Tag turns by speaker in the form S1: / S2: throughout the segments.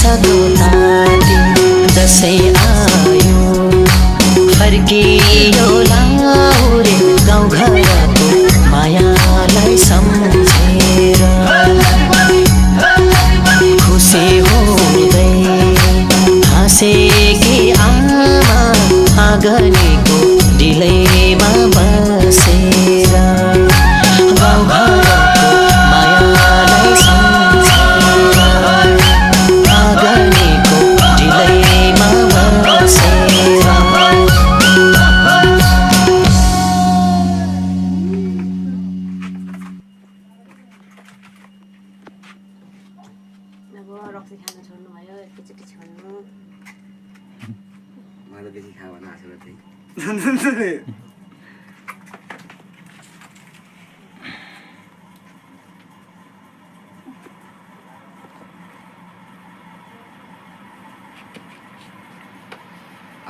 S1: सधो ताती दसैँ आयो फर्कियो लाउरे गाउँघरको मायालाई सम्झेर खुसी हुँदै हाँसेकी आमा आँगनीको डिलैमा बसेर गाउँघरको मायालाई सम्झेर आँगनीको डिलैमा बसेर
S2: रक्सी खान छोड्नु भयो एकैचोटि छोड्नु
S3: मैले बेसी खायो भने हाँसेर थिएँ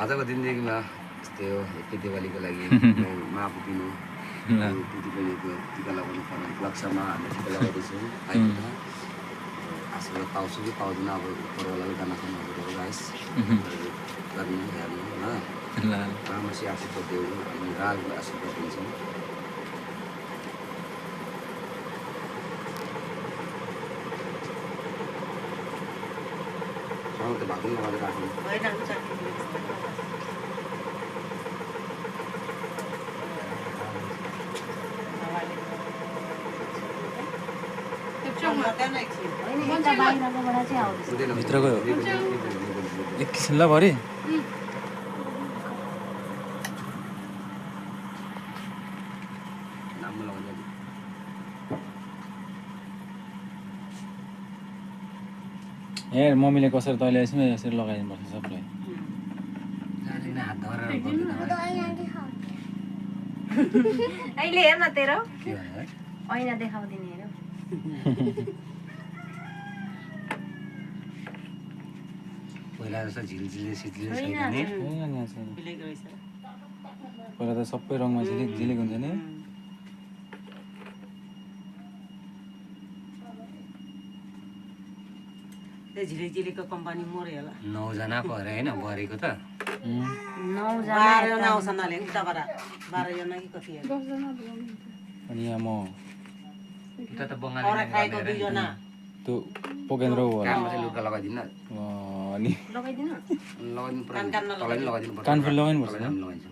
S3: आजको दिनदेखिमा यस्तै हो हेप्पी दिवालीको लागि माफ दिनु दिदीबहिनीको टिका लगाउनु पर्ने लक्ष्यमा हामीले टिका लगाउँदैछौँ आशीर्वाद पाउँछु कि पाउँदैन अब उपरवालाले गाना खानुहरू गाइस गर्नु हेर्नु ल राम्रोसित आशीर्वाद दिउँ हामी रागको आशीर्वाद दिन्छौँ त भाग लगाएर राख्नु
S4: भित्र गयो एकछिन ल भरे ए मम्मीले कसरी तैँले यसमै यसरी लगाइदिनुपर्छ सबलाई
S2: अहिले हेर्न तेरो ऐना देखाउँदिने हेर
S3: पहिला जस्तो झिलझिले सिझिले छैन नि
S4: पहिला त सबै रङमा झिलिक झिलिक हुन्छ नि
S5: झिलिझिलीको कम्पनी मर्यो होला
S3: 9 जना परे हैन बरेको त
S2: 9 जना
S5: 12 जना आउँछन् उताबाट 12 जना कि कति हो
S2: 10 जना
S4: अनि यहाँ म
S3: उता त बङ्गाली
S5: औरा खाएको 2 जना
S4: त्यो पोकेन्द्र हो होला
S3: कानमा चाहिँ लुगा लगाइदिन्न
S4: अनि
S2: लगाइदिनु
S3: लगाइदिनु पर्छ तलै लगाइदिनु पर्छ
S4: कानफुल लगाइनु पर्छ
S3: लगाइदिनु